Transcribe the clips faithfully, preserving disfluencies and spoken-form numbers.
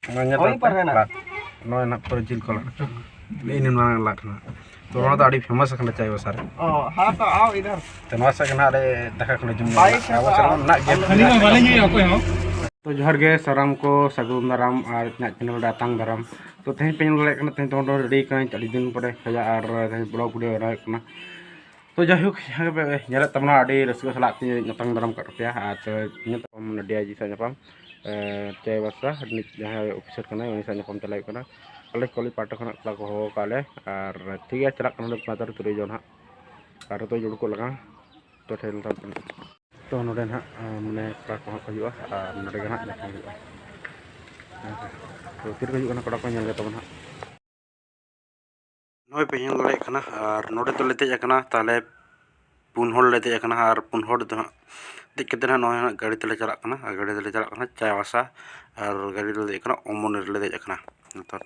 ᱱᱚᱜᱼᱚᱭ ᱧᱮᱞ ᱦᱳᱭ, ᱛᱟᱵᱚᱱ ᱯᱮ, ᱯᱟᱨᱦᱟᱱᱟ᱾ ᱞᱟᱫ᱾ ᱱᱚᱜᱼᱚᱭ ᱱᱟᱜ ᱯᱩᱨᱟᱹ ᱡᱤᱞ ᱠᱚ ᱞᱟᱫ᱾ ᱱᱮᱜᱼᱮ ᱱᱤᱱ ᱢᱟᱨᱟᱝ ᱞᱟᱫ ᱠᱟᱱᱟ᱾ ᱛᱚ ᱱᱚᱣᱟ ᱫᱚ ᱟᱹᱰᱤ famous ᱟᱠᱟᱱᱟ ᱪᱟᱭᱵᱟᱥᱟ ᱨᱮ᱾ ᱚ, ᱦᱟᱸ, ᱛᱚ ᱟᱣ ᱤᱫᱷᱟᱨ᱾ ᱛᱚ ᱱᱚᱣᱟ ᱥᱟᱶ ᱜᱮ ᱱᱟᱜ ᱟᱞᱮ ᱫᱟᱠᱟ ᱠᱚᱞᱮ ᱡᱚᱢ ᱧᱚᱜᱟ᱾ ᱵᱟᱭᱤᱥ ᱟᱵᱚ ᱥᱮᱫ ᱢᱟ ᱵᱟᱞᱮ ᱧᱩᱭᱟ ᱚᱠᱚᱭ ᱦᱚᱸ᱾ ᱛᱚ ᱡᱚᱦᱟᱨ ᱜᱮ ᱥᱟᱱᱟᱢ ᱠᱚ, ᱥᱟᱹᱜᱩᱱ ᱫᱟᱨᱟᱢ ᱟᱨ ᱤᱧᱟᱹᱜ channel ᱨᱮ ᱟᱛᱟᱝ ᱫᱟᱨᱟᱢ᱾ ᱛᱚ ᱛᱮᱦᱮᱧ ᱯᱮ ᱧᱮᱞ ᱫᱟᱲᱮᱭᱟᱜ ᱠᱟᱱᱟ, ᱛᱮᱦᱮᱧ ᱫᱚ ready ᱠᱟᱹᱱᱟᱹᱧ ᱟᱹᱰᱤ ᱫᱤᱱ ᱯᱚᱨᱮ ᱠᱷᱚᱱᱟᱜ, ᱟᱨ ᱛᱮᱦᱮᱧ vlog video ᱵᱮᱱᱟᱣ ᱦᱩᱭᱩᱜ ᱠᱟᱱᱟ᱾ ᱛᱚ ᱡᱟᱭᱦᱳᱠ, ᱡᱟᱦᱟᱸ ᱜᱮᱯᱮ ᱧᱮᱞᱮᱫ ᱛᱟᱵᱚᱱᱟ, ᱟᱹᱰᱤ ᱨᱟᱹᱥᱠᱟᱹ ᱥᱟᱞᱟᱜ ᱛᱮ ᱧᱟᱯᱟᱢ ᱫᱟᱨᱟᱢ ᱠᱟᱜ ᱯᱮᱭᱟ᱾ ᱟᱨ ᱛᱚ ᱧᱟᱯᱟᱢ ᱱᱟᱰᱤᱭᱟ ᱡᱤ ᱥᱟᱶ ᱧᱟᱯᱟᱢ, ᱮ, ᱪᱟᱭᱵᱟᱥᱟ ᱨᱤᱱᱤᱡ ᱡᱟᱦᱟᱸᱭ officer ᱠᱟᱱᱟᱭ, ᱩᱱᱤ ᱥᱟᱶ ᱧᱟᱯᱟᱢ ᱪᱟᱞᱟᱜ ᱦᱩᱭᱩᱜ ᱠᱟᱱᱟ᱾ ᱟᱞᱮ ᱠᱚᱞᱮᱡᱽ ᱯᱟᱦᱴᱟ ᱠᱷᱚᱱᱟᱜ ᱠᱚᱲᱟ ᱠᱚ ᱦᱚᱦᱚ ᱟᱠᱟᱫ ᱞᱮ, ᱟᱨ ᱴᱷᱤᱠ ᱜᱮᱭᱟ, ᱪᱟᱞᱟᱜ ᱠᱟᱱᱟᱞᱮ ᱯᱟᱸᱪ ᱟᱨ ᱛᱩᱨᱩᱭ ᱡᱚᱱ ᱦᱟᱸᱜ, ᱟᱨ ᱡᱚᱛᱚ ᱡᱩᱲᱩ ᱠᱚᱜ ᱞᱟᱜᱟᱜ᱾ ᱛᱚ ᱴᱷᱮᱱ ᱛᱟᱵᱚᱱ᱾ ᱛᱚ ᱱᱚᱰᱮ ᱱᱟᱦᱟᱜ, ᱟᱸ, ᱢᱟᱱᱮ ᱠᱚᱲᱟ ᱠᱚᱦᱚᱸ ᱠᱚ ᱦᱤᱡᱩᱜᱼᱟ ᱟᱨ ᱱᱚᱰᱮ ᱜᱮ ᱱᱟᱦᱟᱜ ᱧᱟᱯᱟᱢ ᱦᱩᱭᱩᱜᱼᱟ᱾ ᱦᱮᱸ ᱥᱮ? ᱛᱚ ᱛᱤ ᱨᱮᱠᱚ ᱦᱤᱡᱩᱜ ᱠᱟᱱᱟ ᱠᱚᱲᱟ ᱠᱚ, ᱧᱮᱞ ᱜᱮ ᱛᱟᱵᱚᱱ ᱱᱟᱦᱟᱜ᱾ ᱱᱚᱜᱼᱚᱭ ᱯᱮ ᱧᱮᱞ ᱫᱟᱲᱮᱭᱟᱜ ᱠᱟᱱᱟ, ᱟᱨ ᱱᱚᱰᱮ ᱫᱚᱞᱮ ᱫᱮᱡ ᱟᱠᱟᱱᱟ, ᱛᱟᱦᱚᱞᱮ ᱯᱩᱱ ᱦᱚᱲ ᱞᱮ ᱫᱮᱡ ᱟᱠᱟᱱᱟ, ᱟᱨ ᱯᱩᱱ ᱦᱚᱲ ᱫᱚ ᱦᱟᱸᱜ ᱫᱮᱡ ᱠᱟᱛᱮ ᱱᱟᱦᱟᱜ ᱱᱚᱜᱼᱚᱭ ᱦᱟᱸᱜ ᱜᱟᱹᱰᱤ ᱛᱮᱞᱮ ᱪᱟᱞᱟᱜ ᱠᱟᱱᱟ, ᱟᱨ ᱜᱟᱹᱰᱤ ᱛᱮᱞᱮ ᱪᱟᱞᱟᱜ ᱠᱟᱱᱟ ᱪᱟᱭᱵᱟᱥᱟ, ᱟᱨ ᱜᱟᱹᱰᱤ ᱨᱮᱞᱮ ᱫᱮᱡ ᱟᱠᱟᱱᱟ, ᱚᱢᱚᱱ ᱨᱮᱞᱮ ᱫᱮᱡ ᱟᱠᱟᱱᱟ᱾ ᱱᱮᱛᱟᱨ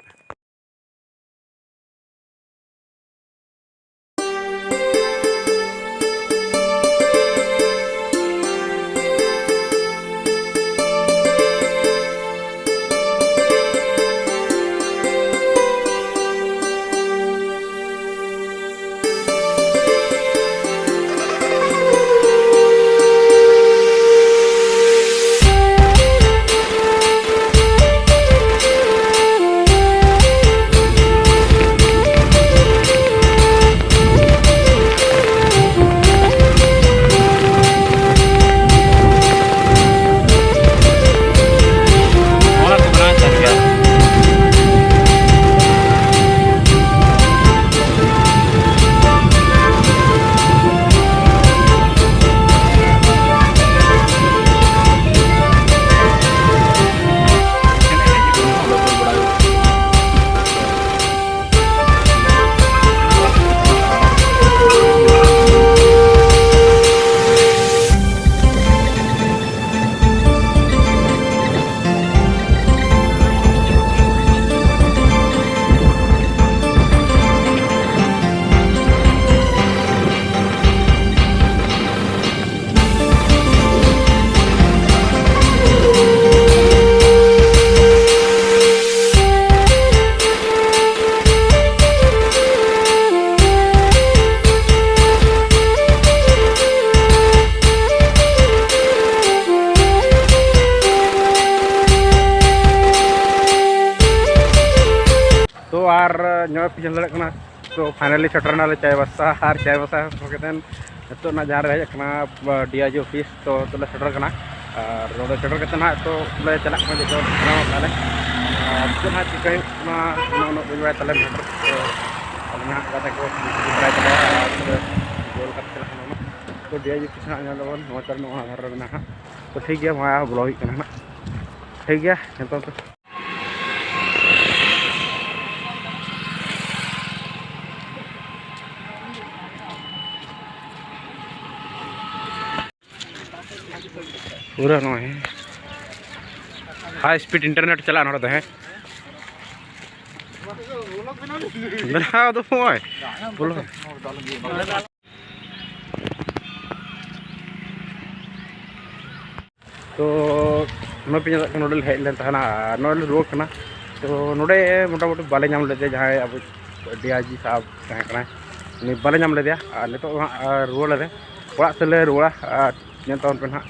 ᱟᱨ ᱱᱚᱜᱼᱚᱭ ᱯᱮ ᱧᱮᱞ ᱫᱟᱲᱮᱭᱟᱜ ᱠᱟᱱᱟ, ᱛᱚ finally ᱥᱮᱴᱮᱨ ᱮᱱᱟᱞᱮ ᱪᱟᱭᱵᱟᱥᱟ᱾ ᱟᱨ ᱪᱟᱭᱵᱟᱥᱟ ᱥᱮᱴᱮᱨ ᱠᱟᱛᱮᱫ ᱱᱤᱛᱚᱜ ᱱᱟᱜ ᱡᱟᱦᱟᱸ ᱨᱮ ᱦᱮᱡ ᱟᱠᱟᱱᱟ, ᱰᱤ ᱟᱭ ᱡᱤ ᱚᱯᱷᱤᱥ, ᱛᱚ ᱱᱤᱛᱚᱜ ᱞᱮ ᱥᱮᱴᱮᱨ ᱠᱟᱱᱟ᱾ ᱟᱨ ᱱᱚᱰᱮ ᱥᱮᱴᱮᱨ ᱠᱟᱛᱮᱫ ᱱᱟᱜ ᱛᱚ ᱞᱮ ᱪᱟᱞᱟᱜ ᱠᱟᱱᱟ ᱡᱚᱛᱚ ᱦᱚᱲ ᱥᱟᱱᱟᱢ ᱛᱟᱦᱞᱮ᱾ ᱟᱨ ᱪᱮᱫ ᱦᱟᱸᱜ ᱪᱤᱠᱟᱹ ᱦᱩᱭᱩᱜ ᱠᱟᱱᱟ, ᱚᱱᱟ ᱩᱱᱟᱹᱜ ᱵᱟᱹᱧ ᱵᱟᱲᱟᱭ ᱛᱟᱞᱮ ᱢᱮᱴᱟᱨ᱾ ᱛᱚ ᱟᱞᱮ ᱱᱟᱜ ᱜᱟᱛᱮ ᱠᱚ ᱵᱟᱲᱟᱭ ᱛᱟᱞᱮᱭᱟ, ᱟᱨ ᱜᱳᱞ ᱠᱟᱛᱮ ᱪᱟᱞᱟᱜ ᱠᱟᱱᱟ ᱚᱱᱟ᱾ ᱛᱚ ᱰᱤ ᱟᱭ ᱡᱤ ᱚᱯᱷᱤᱥ ᱦᱟᱸᱜ ᱧᱮᱞ ᱫᱟᱵᱚᱱ ᱱᱚᱣᱟ ᱪᱟᱨ ᱱᱚᱣᱟ ᱫᱷᱟᱨᱮ ᱨᱮ ᱢᱮᱱᱟᱜᱼᱟ ᱦᱟᱸᱜ᱾ ᱛᱚ ᱴᱷᱤᱠ ᱜᱮᱭᱟ, ᱢᱟ ᱵᱚᱞᱚ ᱦᱩᱭᱩᱜ ᱠᱟᱱᱟ ᱦᱟᱸᱜ᱾ ᱴᱷᱤᱠ ᱜᱮᱭᱟ, ᱱᱤᱛᱚᱜ ᱫᱚ ᱯᱩᱨᱟᱹ ᱱᱚᱜᱼᱚᱭ high speed internet ᱪᱟᱞᱟᱜᱼᱟ ᱱᱚᱰᱮ ᱫᱚ, ᱦᱮᱸ᱾ ᱵᱮᱱᱟᱣ ᱫᱚ ᱱᱚᱜᱼᱚᱭ ᱯᱩᱨᱟᱹ᱾ ᱛᱚ ᱱᱚᱜᱼᱚᱭ ᱯᱮ ᱧᱮᱞ ᱫᱟᱲᱮᱭᱟᱜ ᱠᱟᱱᱟ, ᱱᱚᱰᱮ ᱞᱮ ᱦᱮᱡ ᱞᱮᱱ ᱛᱟᱦᱮᱱᱟ ᱟᱨ ᱱᱚᱜᱼᱚᱭ ᱞᱮ ᱨᱩᱣᱟᱹᱲ ᱠᱟᱱᱟ᱾ ᱛᱚ ᱱᱚᱰᱮ ᱢᱚᱴᱟᱢᱩᱴᱤ ᱵᱟᱞᱮ ᱧᱟᱢ ᱞᱮᱫᱮᱭᱟ, ᱡᱟᱦᱟᱸᱭ ᱟᱵᱚ ᱰᱤ ᱟᱭ ᱡᱤ ᱥᱟᱦᱟᱵ ᱛᱟᱦᱮᱸ ᱠᱟᱱᱟᱭ, ᱩᱱᱤ ᱵᱟᱞᱮ ᱧᱟᱢ ᱞᱮᱫᱮᱭᱟ᱾ ᱟᱨ ᱱᱤᱛᱚᱜ ᱫᱚ ᱦᱟᱸᱜ, ᱟᱨ ᱨᱩᱣᱟᱹᱲ ᱟᱞᱮ, ᱚᱲᱟᱜ ᱥᱮᱫ ᱞᱮ ᱨᱩᱣᱟᱹᱲᱟ᱾ ᱟᱨ ᱧᱮᱞ ᱛᱟᱵᱚᱱ ᱯᱮ ᱱᱟᱦᱟᱜ,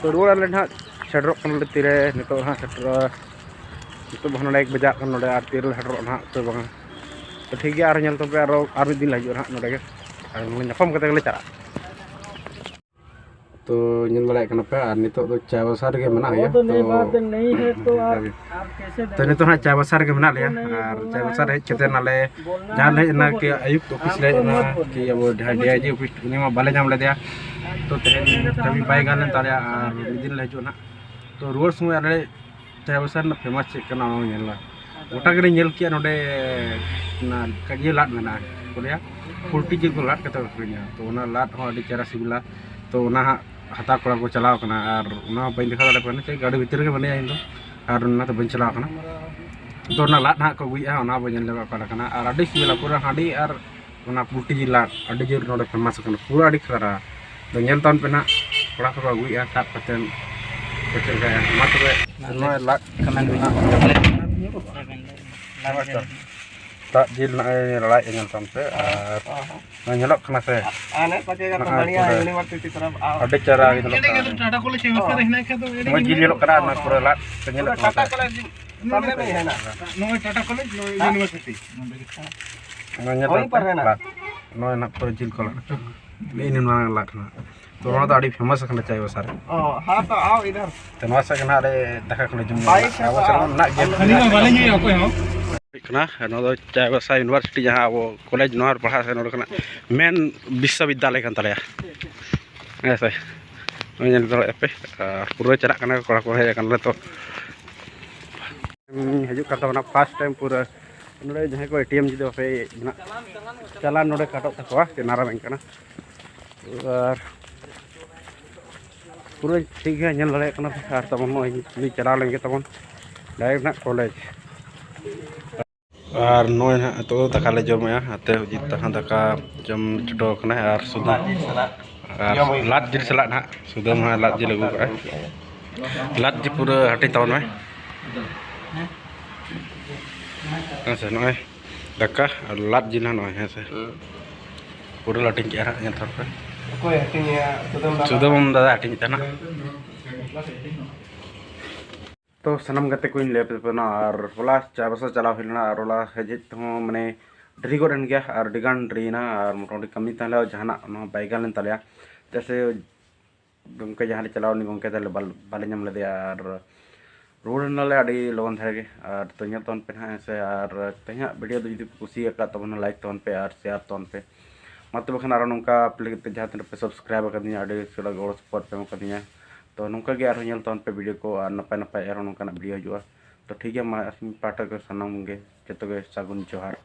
ᱛᱚ ᱨᱩᱣᱟᱹᱲ ᱟᱞᱮ ᱱᱟᱦᱟᱜ, ᱥᱮᱴᱮᱨᱚᱜ ᱠᱟᱱᱟ ᱱᱚᱰᱮ ᱛᱤᱨᱮ, ᱱᱤᱛᱚᱜ ᱦᱟᱸᱜ ᱥᱮᱴᱮᱨᱚᱜᱼᱟ, ᱱᱤᱛᱚᱜ ᱫᱚ ᱦᱟᱸᱜ ᱱᱚᱰᱮ ᱮᱠ ᱵᱟᱡᱟᱜ ᱠᱟᱱᱟ ᱱᱚᱰᱮ, ᱟᱨ ᱛᱤᱨᱮ ᱞᱮ ᱥᱮᱴᱮᱨᱚᱜᱼᱟ ᱱᱟᱦᱟᱜ ᱥᱮ ᱵᱟᱝᱟ᱾ ᱛᱚ ᱴᱷᱤᱠ ᱜᱮᱭᱟ, ᱟᱨ ᱧᱮᱞ ᱛᱟᱵᱚᱱ ᱯᱮ, ᱟᱨᱚ ᱟᱨ ᱢᱤᱫ ᱫᱤᱱ ᱞᱮ ᱦᱤᱡᱩᱜᱼᱟ ᱱᱟᱦᱟᱜ ᱱᱚᱰᱮ ᱜᱮ, ᱟᱨ ᱧᱟᱯᱟᱢ ᱠᱟᱛᱮ ᱜᱮᱞᱮ ᱪᱟᱞᱟᱜᱼᱟ᱾ ᱛᱚ ᱧᱮᱞ ᱫᱟᱲᱮᱭᱟᱜ ᱠᱟᱱᱟ ᱯᱮ, ᱟᱨ ᱱᱤᱛᱚᱜ ᱫᱚ ᱪᱟᱭᱵᱟᱥᱟ ᱨᱮᱜᱮ ᱢᱮᱱᱟᱜ ᱞᱮᱭᱟ᱾ ᱛᱚ ᱱᱤᱛᱚᱜ ᱦᱟᱸᱜ ᱪᱟᱭᱵᱟᱥᱟ ᱨᱮᱜᱮ ᱢᱮᱱᱟᱜ ᱞᱮᱭᱟ, ᱟᱨ ᱪᱟᱭᱵᱟᱥᱟ ᱨᱮ ᱦᱮᱡ ᱠᱟᱛᱮ ᱱᱟᱞᱮ ᱡᱟᱦᱟᱸ ᱞᱮ ᱦᱮᱡ ᱮᱱᱟ ᱠᱤ ᱟᱹᱭᱩᱵ ᱚᱯᱷᱤᱥ ᱞᱮ ᱦᱮᱡ ᱮᱱᱟ ᱠᱤ ᱟᱵᱚ ᱡᱟᱦᱟᱸᱭ ᱰᱤ ᱟᱭ ᱡᱤ ᱚᱯᱷᱤᱥ, ᱩᱱᱤ ᱢᱟ ᱵᱟᱞᱮ ᱧᱟᱢ ᱞᱮᱫᱮᱭᱟ᱾ ᱛᱚ ᱛᱮᱦᱮᱧ ᱠᱟᱹᱢᱤ ᱵᱟᱭ ᱜᱟᱱ ᱞᱮᱱ ᱛᱟᱞᱮᱭᱟ, ᱟᱨ ᱢᱤᱫ ᱫᱤᱱ ᱞᱮ ᱦᱤᱡᱩᱜᱼᱟ ᱱᱟᱦᱟᱜ᱾ ᱛᱚ ᱨᱩᱣᱟᱹᱲ ᱥᱚᱢᱚᱭ ᱟᱞᱮ ᱪᱟᱭᱵᱟᱥᱟ ᱨᱮᱱᱟᱜ ᱯᱷᱮᱢᱟᱥ ᱪᱮᱫ ᱠᱟᱱᱟ ᱚᱱᱟ ᱧᱮᱞ ᱞᱮ᱾ ᱜᱚᱴᱟ ᱜᱮᱞᱮ ᱧᱮᱞ ᱠᱮᱜᱼᱟ ᱱᱚᱰᱮ, ᱚᱱᱟ ᱤᱭᱟᱹ ᱞᱟᱫ ᱢᱮᱱᱟᱜᱼᱟ, ᱠᱚ ᱞᱟᱹᱭᱟ ᱯᱳᱞᱴᱤ ᱡᱤᱞ ᱠᱚ ᱞᱟᱫ ᱠᱟᱛᱮ ᱠᱚ ᱟᱹᱠᱷᱨᱤᱧᱟ᱾ ᱛᱚ ᱚᱱᱟ ᱞᱟᱫ ᱦᱚᱸ ᱟᱹᱰᱤ ᱪᱮᱦᱨᱟ ᱥᱤᱵᱤᱞᱟ᱾ ᱛᱚ ᱚᱱᱟ ᱦᱟᱸᱜ ᱦᱟᱛᱟᱣ ᱠᱚᱲᱟ ᱠᱚ ᱪᱟᱞᱟᱣ ᱠᱟᱱᱟ, ᱟᱨ ᱚᱱᱟ ᱦᱚᱸ ᱵᱟᱹᱧ ᱫᱮᱠᱷᱟᱣ ᱫᱟᱲᱮ ᱠᱟᱱᱟ, ᱪᱮᱫ ᱜᱟᱹᱰᱤ ᱵᱷᱤᱛᱤᱨ ᱨᱮᱜᱮ ᱢᱮᱱᱟᱭᱟ ᱤᱧ ᱫᱚ, ᱟᱨ ᱚᱱᱟᱛᱮ ᱵᱟᱹᱧ ᱪᱟᱞᱟᱣ ᱠᱟᱱᱟ᱾ ᱛᱚ ᱚᱱᱟ ᱞᱟᱫ ᱦᱟᱸᱜ ᱠᱚ ᱟᱹᱜᱩᱭᱮᱫᱼᱟ, ᱚᱱᱟ ᱵᱚᱱ ᱧᱮᱞ ᱧᱚᱜᱟ ᱚᱠᱟ ᱞᱮᱠᱟᱱᱟ᱾ ᱟᱨ ᱟᱹᱰᱤ ᱥᱤᱵᱤᱞᱟ, ᱯᱩᱨᱟᱹ ᱦᱟᱺᱰᱤ ᱟᱨ ᱚᱱᱟ ᱯᱩᱞᱴᱤ ᱡᱤᱞ ᱞᱟᱫ ᱟᱹᱰᱤ ᱡᱳᱨ ᱱᱚᱰᱮ ᱯᱷᱮᱢᱟᱥ ᱟᱠᱟᱱᱟ, ᱯᱩᱨᱟᱹ ᱟᱹᱰᱤ ᱠᱷᱟᱨᱟ᱾ ᱟᱫᱚ ᱧᱮᱞ ᱛᱟᱵᱚᱱ ᱯᱮ ᱱᱟᱦᱟᱜ, ᱠᱚᱲᱟ ᱠᱚᱠᱚ ᱟᱹᱜᱩᱭᱮᱫᱼᱟ ᱥᱟᱵ ᱠᱟᱛᱮᱫ, ᱪᱮᱫ ᱞᱮᱠᱟ ᱢᱟ ᱛᱚᱵᱮ ᱱᱚᱜᱼᱚᱭ ᱞᱟᱫ ᱠᱟᱱᱟ ᱱᱟᱦᱟᱜ᱾ ᱫᱟᱜ ᱡᱤᱞ ᱱᱚᱜᱼᱚᱭ ᱞᱟᱲᱟᱭᱮᱫᱼᱟ, ᱧᱮᱞ ᱛᱟᱵᱚᱱ ᱯᱮ᱾ ᱟᱨ ᱱᱚᱜᱼᱚᱭ ᱧᱮᱞᱚᱜ ᱠᱟᱱᱟ ᱥᱮ, ᱱᱚᱜᱼᱚᱭ ᱯᱩᱨᱟᱹ ᱟᱹᱰᱤ ᱪᱮᱦᱨᱟ ᱜᱮ ᱧᱮᱞᱚᱜ ᱠᱟᱱᱟ, ᱢᱚᱡᱽ ᱜᱮ ᱧᱮᱞᱚᱜ ᱠᱟᱱᱟ᱾ ᱚᱱᱟ ᱯᱩᱨᱟᱹ ᱞᱟᱫ ᱯᱮ ᱧᱮᱞᱚᱜ ᱠᱟᱱᱟ ᱥᱮ? सामने में ही है ना? ᱱᱚᱜᱼᱚᱭ ᱴᱟᱴᱟ ᱠᱚᱞᱮᱡᱽ, ᱱᱚᱜᱼᱚᱭ ᱦᱮᱸ? ᱤᱭᱩᱱᱤᱵᱷᱟᱨᱥᱤᱴᱤ᱾ ᱱᱚᱣᱟ ᱧᱮᱞ ᱦᱳᱭ ᱛᱟᱯᱮ, ᱯᱟᱨ ᱦᱮᱱᱟᱜ᱾ ᱞᱟᱴ᱾ ᱱᱚᱜᱼᱚᱭ ᱱᱟᱜ ᱯᱩᱨᱟᱹ ᱡᱤᱞ ᱠᱚ ᱞᱟᱴ᱾ ᱱᱤᱜᱼᱤ ᱱᱤᱱ ᱢᱟᱨᱟᱝ ᱞᱟᱴ ᱦᱮᱱᱟᱜ᱾ ᱛᱚ ᱱᱚᱣᱟ ᱫᱚ ᱟᱹᱰᱤ ᱯᱷᱮᱢᱟᱥ ᱟᱠᱟᱱᱟ ᱪᱟᱭ ᱵᱟᱥᱟ ᱨᱮ᱾ ᱚ, ᱦᱟᱸ, ᱛᱚ ᱟᱣ ᱤᱫᱷᱟᱨ᱾ ᱛᱚ ᱱᱚᱣᱟ ᱥᱮᱫ ᱜᱮ ᱱᱟᱜ ᱨᱮ ᱫᱟᱠᱟ ᱠᱚᱞᱮ ᱡᱚᱢ ᱧᱩᱭᱟ᱾ ᱵᱷᱟᱭ ᱥᱮ ᱟᱵᱚ ᱥᱮᱫ ᱢᱟ ᱢᱮᱱᱟᱜ ᱜᱮᱭᱟ᱾ ᱟᱹᱞᱤᱧ ᱢᱟ ᱵᱟᱞᱮ ᱧᱩᱭᱟ ᱚᱠᱚᱭ ᱦᱚᱸ᱾ ᱦᱩᱭᱩᱜ ᱠᱟᱱᱟ, ᱱᱚᱣᱟ ᱫᱚ ᱪᱟᱭ ᱵᱟᱥᱟ ᱤᱭᱩᱱᱤᱵᱷᱟᱨᱥᱤᱴᱤ, ᱡᱟᱦᱟᱸ ᱟᱵᱚ ᱠᱚᱞᱮᱡᱽ ᱱᱚᱣᱟ ᱨᱮ ᱯᱟᱲᱦᱟᱜ ᱥᱮ ᱱᱚᱰᱮ ᱠᱷᱚᱱᱟᱜ ᱢᱮᱱ ᱵᱤᱥᱥᱚᱵᱤᱫᱽᱫᱟᱞᱚᱭ ᱠᱟᱱ ᱛᱟᱞᱮᱭᱟ᱾ ᱦᱮᱸ ᱥᱮ, ᱱᱚᱜᱼᱚᱭ ᱧᱮᱞ ᱫᱟᱲᱮᱭᱟᱜᱼᱟ ᱯᱮ, ᱟᱨ ᱯᱩᱨᱟᱹ ᱪᱟᱞᱟᱜ ᱠᱟᱱᱟ ᱠᱚᱲᱟ ᱠᱚ ᱦᱮᱡ ᱟᱠᱟᱱᱟ ᱞᱮ᱾ ᱛᱚ ᱦᱤᱡᱩᱜ ᱠᱟᱱ ᱛᱟᱵᱚᱱᱟ ᱯᱷᱟᱥᱴ ᱴᱟᱭᱤᱢ ᱯᱩᱨᱟᱹ ᱱᱚᱰᱮ ᱡᱟᱦᱟᱸᱭ ᱠᱚ ᱮ ᱴᱤ ᱮᱢ ᱡᱩᱫᱤ ᱵᱟᱯᱮ ᱢᱮᱱᱟᱜ ᱪᱟᱞᱟᱱ ᱱᱚᱰᱮ ᱠᱟᱴᱚᱜ ᱛᱟᱠᱚᱣᱟ, ᱠᱮᱱᱟᱨᱟ ᱵᱮᱝᱠ ᱠᱟᱱᱟ᱾ ᱟᱨ ᱯᱩᱨᱟᱹ ᱴᱷᱤᱠ ᱜᱮ ᱧᱮᱞ ᱫᱟᱲᱮᱭᱟᱜ ᱠᱟᱱᱟ ᱯᱮ᱾ ᱟᱨ ᱛᱟᱵᱚᱱ ᱱᱚᱜᱼᱚᱭ ᱱᱤᱛ ᱪᱟᱞᱟᱣ ᱞᱮᱱ ᱜᱮ ᱛᱟᱵᱚᱱ ᱰᱟᱭᱨᱮᱠᱴ ᱱᱟᱜ ᱠᱚᱞᱮᱡᱽ᱾ ᱟᱨ ᱱᱚᱜᱼᱚᱭ ᱱᱟᱦᱟᱜ ᱱᱤᱛᱚᱜ ᱫᱚ ᱫᱟᱠᱟ ᱞᱮ ᱡᱚᱢᱮᱜᱼᱟ, ᱱᱟᱛᱮ ᱩᱡᱤᱛ ᱛᱟᱦᱟᱸ ᱫᱟᱠᱟ ᱡᱚᱢ ᱪᱷᱩᱴᱟᱹᱣ ᱠᱟᱱᱟᱭ ᱟᱨ ᱥᱩᱫᱷᱟᱹ ᱟᱨ ᱞᱟᱫ ᱡᱤᱞ ᱥᱟᱞᱟᱜ ᱱᱟᱦᱟᱜ ᱥᱩᱫᱷᱟᱹ ᱱᱟᱦᱟᱜ ᱞᱟᱫ ᱡᱤᱞ ᱟᱹᱜᱩ ᱠᱟᱜᱼᱟᱭ᱾ ᱞᱟᱫ ᱡᱤᱞ ᱯᱩᱨᱟᱹ ᱦᱟᱹᱴᱤᱧ ᱛᱟᱵᱚᱱ ᱢᱮ᱾ ᱦᱮᱸ ᱥᱮ, ᱱᱚᱜᱼᱚᱭ ᱫᱟᱠᱟ ᱟᱨ ᱞᱟᱫ ᱡᱤᱞ ᱦᱚᱸ ᱱᱚᱜᱼᱚᱭ, ᱦᱮᱸ ᱥᱮ᱾ ᱦᱩᱸ᱾ ᱯᱩᱨᱟᱹ ᱞᱮ ᱦᱟᱹᱴᱤᱧ ᱠᱮᱜᱼᱟ ᱱᱟᱦᱟᱜ, ᱧᱮᱞ ᱛᱟᱵᱚᱱ ᱯᱮ᱾ ᱚᱠᱚᱭ ᱦᱟᱹᱴᱤᱧᱮᱜᱼᱟ? ᱥᱩᱫᱷᱟᱹᱢ ᱫᱟᱫᱟ᱾ ᱥᱩᱫᱷᱟᱹᱢ ᱫᱟᱫᱟ ᱦᱟᱹᱴᱤᱧ ᱛᱟᱦᱮᱱᱟ᱾ ᱛᱚ ᱥᱟᱱᱟᱢ ᱜᱟᱛᱮ ᱠᱚᱧ ᱞᱟᱹᱭ ᱟᱯᱮ ᱠᱟᱱᱟ, ᱟᱨ ᱦᱚᱞᱟ ᱪᱟᱭᱵᱟᱥᱟ ᱪᱟᱞᱟᱣ ᱦᱩᱭ ᱞᱮᱱᱟ, ᱟᱨ ᱦᱚᱞᱟ ᱦᱮᱡ ᱦᱮᱡ ᱛᱮᱦᱚᱸ ᱢᱟᱱᱮ ᱰᱮᱨᱤ ᱜᱚᱫ ᱮᱱ ᱜᱮᱭᱟ, ᱟᱨ ᱟᱹᱰᱤ ᱜᱟᱱ ᱰᱮᱨᱤᱭᱮᱱᱟ, ᱟᱨ ᱢᱚᱴᱟᱢᱩᱴᱤ ᱠᱟᱹᱢᱤ ᱛᱟᱦᱮᱸ ᱞᱮᱱᱟ, ᱡᱟᱦᱟᱱᱟᱜ ᱚᱱᱟ ᱦᱚᱸ ᱵᱟᱭ ᱜᱟᱱ ᱞᱮᱱ ᱛᱟᱞᱮᱭᱟ᱾ ᱪᱮᱫᱟᱜ ᱥᱮ ᱜᱚᱢᱠᱮ ᱡᱟᱦᱟᱸ ᱨᱮ ᱪᱟᱞᱟᱣ ᱩᱱᱤ ᱜᱚᱢᱠᱮ ᱛᱟᱦᱞᱮ ᱵᱟᱞ-, ᱵᱟᱞᱮ ᱧᱟᱢ ᱞᱮᱫᱮᱭᱟ, ᱟᱨ ᱨᱩᱣᱟᱹᱲ ᱮᱱᱟᱞᱮ ᱟᱹᱰᱤ ᱞᱚᱜᱚᱱ ᱫᱷᱟᱨᱟ ᱜᱮ᱾ ᱟᱨ ᱛᱚ ᱧᱮᱞ ᱛᱟᱵᱚᱱ ᱯᱮ ᱱᱟᱦᱟᱜ, ᱦᱮᱸ ᱥᱮ, ᱟᱨ ᱛᱮᱦᱮᱧᱟᱜ ᱵᱷᱤᱰᱤᱭᱳ ᱫᱚ ᱡᱩᱫᱤ ᱯᱮ ᱠᱩᱥᱤᱭᱟᱠᱟᱫ ᱛᱟᱵᱚᱱᱟ, ᱞᱟᱭᱤᱠ ᱛᱟᱵᱚᱱ ᱯᱮ ᱟᱨ ᱥᱮᱭᱟᱨ ᱛᱟᱵᱚᱱ ᱯᱮ᱾ ᱢᱟ ᱛᱚᱵᱮ ᱠᱷᱟᱱ ᱟᱨᱚ ᱱᱚᱝᱠᱟ ᱯᱞᱮ ᱠᱟᱛᱮ ᱡᱟᱦᱟᱸ ᱛᱤᱱᱟᱹᱜ ᱯᱮ ᱥᱟᱵᱥᱠᱨᱟᱭᱤᱵ ᱟᱠᱟᱫᱤᱧᱟ, ᱟᱹᱰᱤ ᱥᱟᱹᱲᱟ ᱜᱚᱲᱚ ᱥᱚᱯᱚᱦᱚᱫ ᱯᱮ ᱮᱢ ᱟᱠᱟᱫᱤᱧᱟ᱾ ᱛᱚ ᱱᱚᱝᱠᱟ ᱜᱮ ᱟᱨᱦᱚᱸ ᱧᱮᱞ ᱛᱟᱵᱚᱱ ᱯᱮ ᱵᱷᱤᱰᱤᱭᱳ ᱠᱚ, ᱟᱨ ᱱᱟᱯᱟᱭ ᱱᱟᱯᱟᱭ ᱟᱨᱦᱚᱸ ᱱᱚᱝᱠᱟᱱᱟᱜ ᱵᱷᱤᱰᱤᱭᱳ ᱦᱤᱡᱩᱜᱼᱟ᱾ ᱛᱚ ᱴᱷᱤᱠ ᱜᱮᱭᱟ, ᱢᱟ ᱤᱧ ᱯᱟᱦᱴᱟ ᱠᱚ ᱥᱟᱱᱟᱢ ᱜᱮ ᱡᱚᱛᱚ ᱜᱮ ᱥᱟᱹᱜᱩᱱ ᱡᱚᱦᱟᱨ᱾